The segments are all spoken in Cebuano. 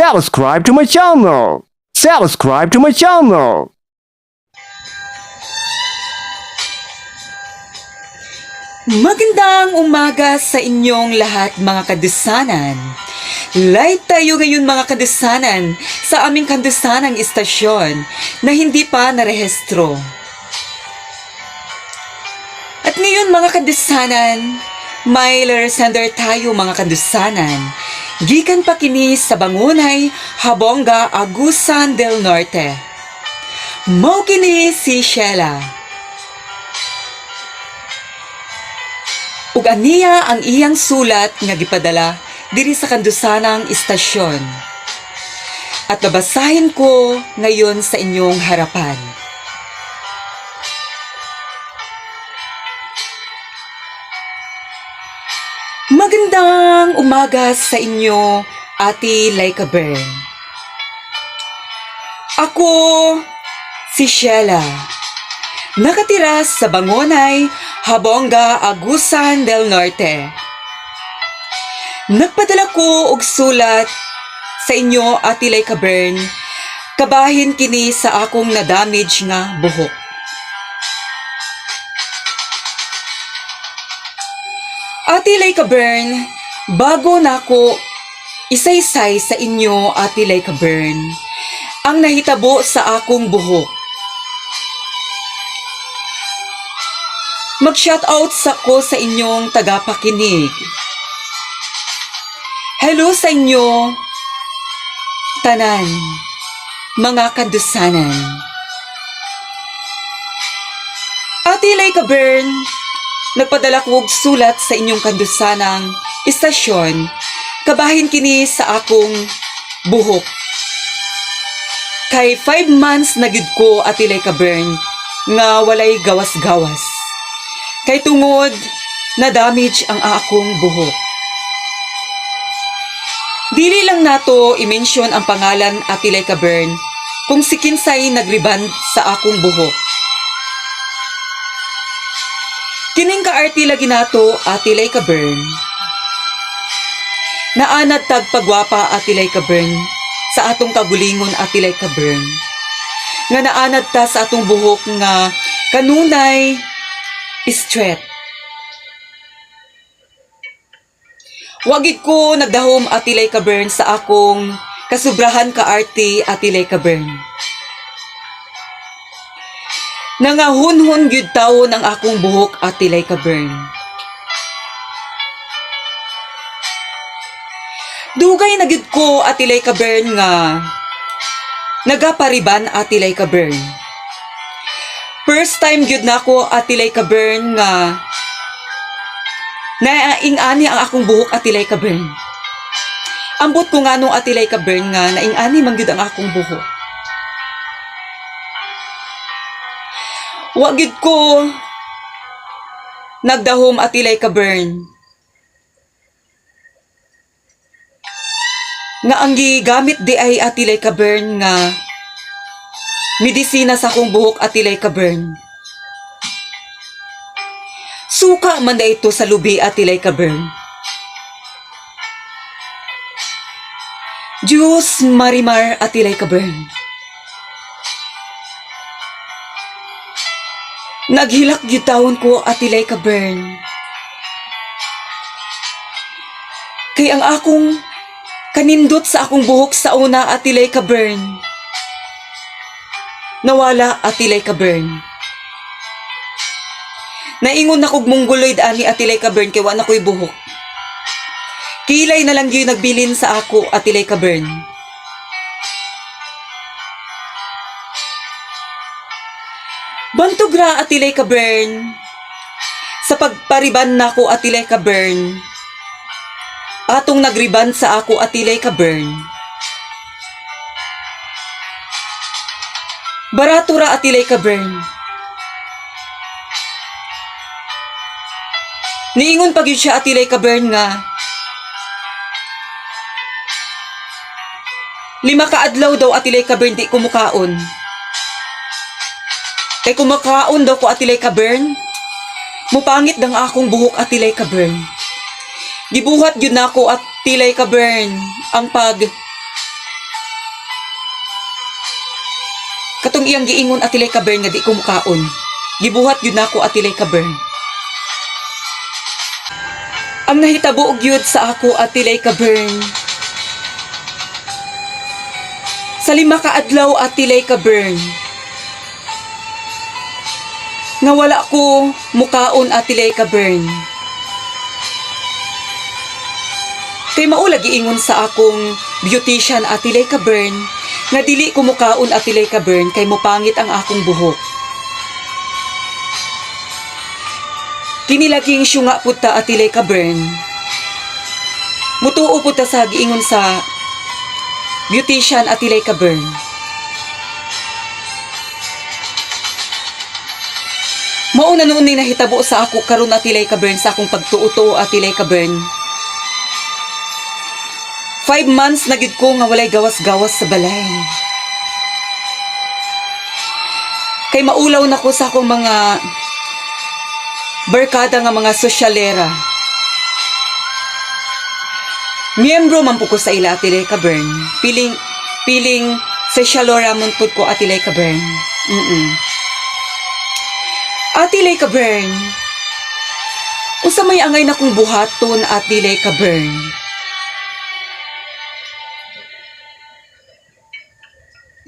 Subscribe to my channel. Subscribe to my channel. Magandang umaga sa inyong lahat, mga kadusanan. Live tayo ngayon, mga kadusanan, sa aming kandusanang istasyon na hindi pa narehistro. At ngayon, mga kadusanan, may letter tayo, mga kadusanan. Gikan pa kini sa Bangunay, Habonga, Agusan del Norte. Mao kini si Sheila. Ug aniya ang iyang sulat nga gipadala diri sa kandusanang istasyon. At babasahin ko ngayon sa inyong harapan. Magandang umaga sa inyo, Ate Laika Bern. Ako si Sheila. Nakatira sa Bangonay, Habonga, Agusan del Norte. Nagpadala ko og sulat sa inyo, Ate Laika Bern, kabahin kini sa akong na-damage nga buhok. Ate Laika Bern, bago nako isaysay sa inyo, Ate Laika Bern, ang nahitabo sa akong buhok. Mag-shoutout sa ko sa inyong tagapakinig. Hello sa inyo, tanan, mga kandusanan. Ate Laika Bern, nagpadala ko og sulat sa inyong kandusanang istasyon, kabahin kini sa akong buhok. Kay 5 months na gyud ko, Ate Laika Bern, nga walay gawas-gawas. Kay tungod na damage ang akong buhok. Dili lang nato i-mention ang pangalan, Ate Laika Bern, kung si kinsay nagriban sa akong buhok. Kining kaarte lagi nato, Ate Laika Bern. Naanad tag pagwapa, Ate Laika Bern, sa atong kagulingon, Ate Laika Bern. Nga naanad ta sa atong buhok nga kanunay straight. Wagid ko nagdahom, Ate Laika Bern, sa akong kasubrahan ka arte, Ate Laika Bern. Nangahunhon gyud tawon ang akong buhok, Ate Laika Bern. Dugay na gyud ko, Ate Laika Bern, nga nagapariban, Ate Laika Bern. First time gyud nako, Ate Laika Bern, nga naing-ani ang akong buhok, Ate Laika Bern. Ambot ko nga nung, Ate Laika Bern, nga naing-ani man gyud ang akong buhok. Wa gyud ko nagdahom, Ate Laika Bern, nga ang gigamit di ay, Ate Laika Bern, nga medisina sa akong buhok, Ate Laika Bern. Suka man na ito sa lubi, Ate Laika Bern. Diyos Marimar, Ate Laika Bern. Naghilak gyud tawon ko, Ate Laika Bern. Kay ang akong kanindot sa akong buhok sa una, Ate Laika Bern, nawala, Ate Laika Bern. Naingon na kog mongoloid ani, Ate Laika Bern, kay wa na ko'y buhok. Kilay na lang yun nagbilin sa ako, Ate Laika Bern. Bantog ra, Ate Laika Bern. Sa pagpariban nako, Ate Laika Bern. Atong nagriban sa ako, Ate Laika Bern. Barato ra, Ate Laika Bern. Niingon pag yun siya, Ate Laika Bern, nga 5 ka adlaw daw, Ate Laika Bern, di kumukaon. Kay kumakaon daw ko, Ate Laika Bern, mupangit dang akong buhok, Ate Laika Bern. Gibuhat yun nako, Ate Laika Bern, ang pag Katong iyang giingon, Ate Laika Bern, nga di ko mukaon. Gibuhat gyud nako, Ate Laika Bern. Ang nahitabo gyud sa ako, Ate Laika Bern. Sa 5 ka adlaw, Ate Laika Bern, nga wala ko mukaon, Ate Laika Bern. Kay mao lagi ingon sa akong beautician, Ate Laika Bern, nga dili ko mukaon, Ate Laika Bern, kay mupangit ang akong buhok. Kini laging syunga pud ta, Ate Laika Bern. Mutuo pud ta sa giingon sa beautician, Ate Laika Bern. Mao na noon ni nahitabo sa ako karon, Ate Laika Bern, sa akong pagtuo-tuo, Ate Laika Bern. 5 months na gid ko nga walay gawas-gawas sa balay. Kay maulaw na ko sa akong mga barkada nga mga sosyalera. Miyembro man po ko sa ila, Ate Laika Bern. Piling sosyalora man pud ko, Ate Laika Bern. Ate Laika Bern, unsa may angay na kong buhaton, Ate Laika Bern?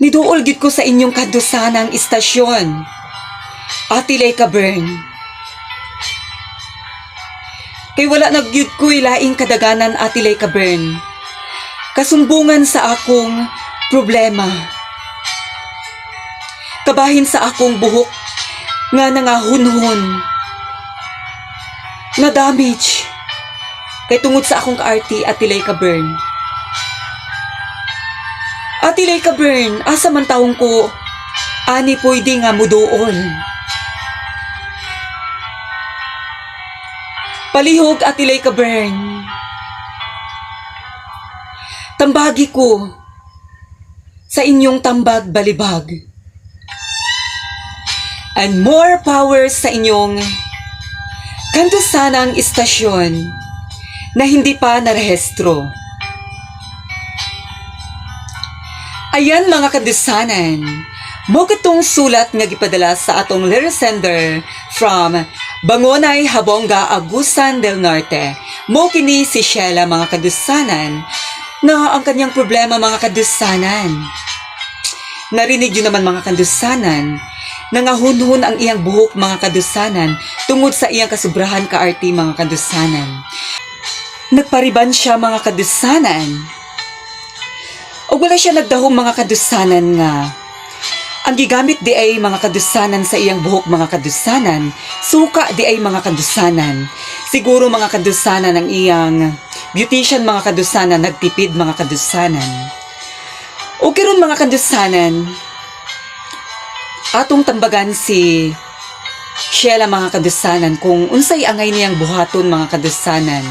Niduol gid ko sa inyong kandusanang istasyon, Ate Laika Bern. Kay wala na gyud ko'y laing kadaganan, Ate Laika Bern. Kasumbungan sa akong problema. Kabahin sa akong buhok nga nangahunhon. Na damage. Kay tungod sa akong kaarti, Ate Laika Bern. Ate Laika Bern, asa man taong ko, ani pwede nga muduol. Palihog, Ate Laika Bern. Tambagi ko sa inyong tambag balibag. And more power sa inyong kandusanang istasyon na hindi pa narehistro. Ayan mga kandusanan, mo katong sulat nga gipadala sa atong letter sender from Bangonay, Habonga, Agusan del Norte. Mo kini si Sheila, mga kandusanan, na ang kanyang problema, mga kandusanan. Narinig yun naman, mga kandusanan, nangahunhun ang iyang buhok, mga kandusanan, tungod sa iyang kasubrahan kaarti, mga kandusanan. Nagpariban siya, mga kandusanan. O wala siya nagdahom, mga kandusanan, nga ang gigamit di ay, mga kandusanan, sa iyang buhok, mga kandusanan, suka di ay, mga kandusanan. Siguro, mga kandusanan, ang iyang beautician, mga kandusanan, nagtipid, mga kandusanan. O karon, mga kandusanan, atong tambagan si Sheila, mga kandusanan, kung unsay angay niyang buhaton, mga kandusanan.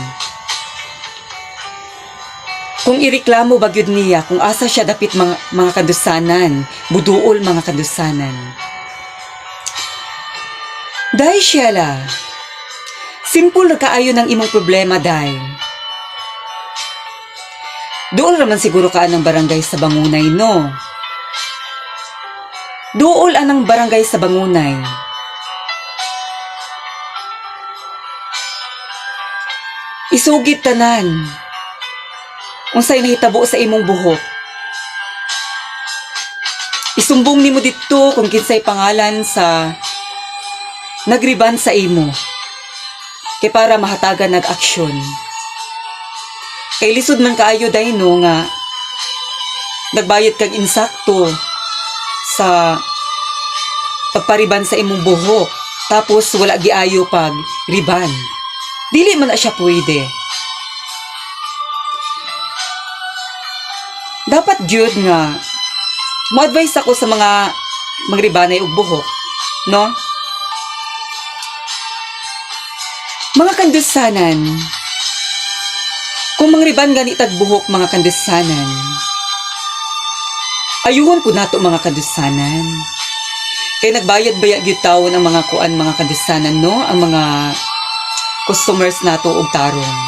Kung ireklamo ba gyud niya, kung asa siya dapit mga kandusanan, buduol, mga kandusanan. Day Sheila, simple ra kaayo ng imong problema, day. Duol raman siguro ka ng barangay sa Bangunay, no? Duol anang barangay sa Bangunay. Isugid tanan. Unsay nahitabo sa imong buhok. Isumbong nimo didto kung kinsay pangalan sa nagriban sa imo. Kay para mahatagan nag-aksyon. Kay lisod man kaayo, day, no, nga nagbayad kag insakto sa pagpariban sa imong buhok tapos wala giayo pag riban. Dili man na siya pwede. Dapat gyud nga mo-advise ako sa mga magribanay og buhok, no? Mga kandusanan, kung mangriban gani tag buhok, mga kandusanan, ayuhon po nato, mga kandusanan. Kay nagbayad baya gyud tawon ang mga kuan, mga kandusanan, no? Ang mga customers nato og tarong.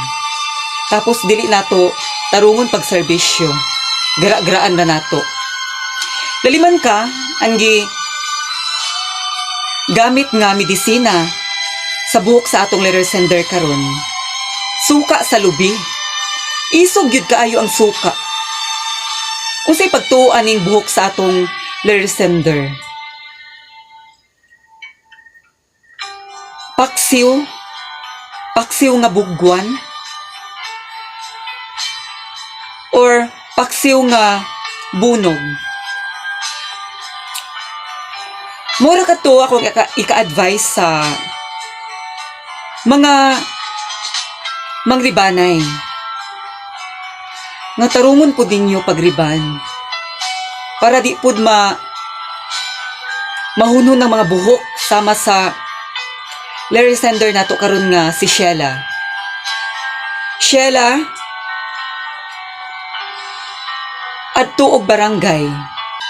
Tapos dili nato tarungon pag serbisyo. Gra-graan na nato. Laliman ka, Ang gi gamit nga medisina sa buhok sa atong letter sender karon, suka sa lubi. Isog gyud kaayo ang suka. Unsay pagtuo ning buhok sa atong letter sender? Paksiw? Paksiw nga bugwan? Or paksiw nga bunog? Mura kato akong ika-advise sa mga mangribanay. Nga tarungon po ninyo pagriban. Para di pud mahunhon ng mga buhok sama sa letter sender nato karon nga si Sheila. Sheila, adto og barangay.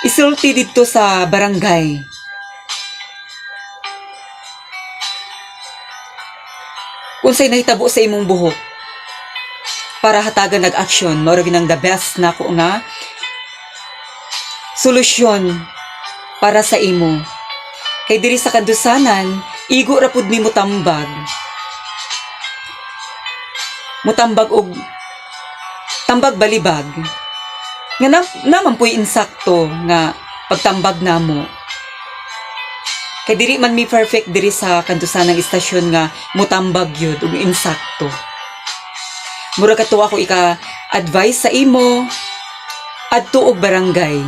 Isulti didto sa barangay. Unsay nahitabo sa imong buhok para hatagan nag-aksyon, mao ra gyud ang the best nako nga solusyon para sa imo. Kay diri sa kandusanan, igo ra pud mi mutambag. Mutambag og tambag balibag. Nga naman puy insakto nga pagtambag namo. Kay diri man mi perfect diri sa kandusanang istasyon nga mutambag yun ug insakto. Mura kato ako ika-advise sa imo adto og barangay.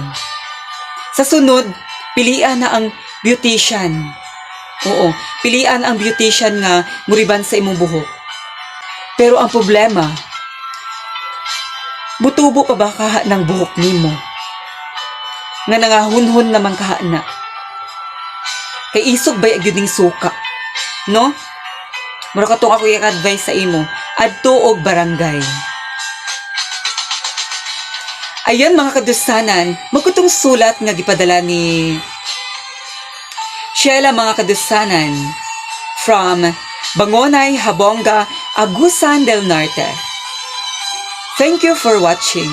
Sa sunod, pilian na ang beautician. Oo, pilian ang beautician nga muriban sa imong buhok. Pero ang problema, mutubo pa ba kaha ng buhok nimo? Nga nangahunhon naman kaha na. Kay isog ba gyud ning suka? No? Mura katong ako i-advise sa imo, adto og barangay. Ayan, mga kadusanan, magkutong sulat nga gipadala ni Sheila, mga kadusanan, from Bangonay, Habonga, Agusan del Norte. Thank you for watching.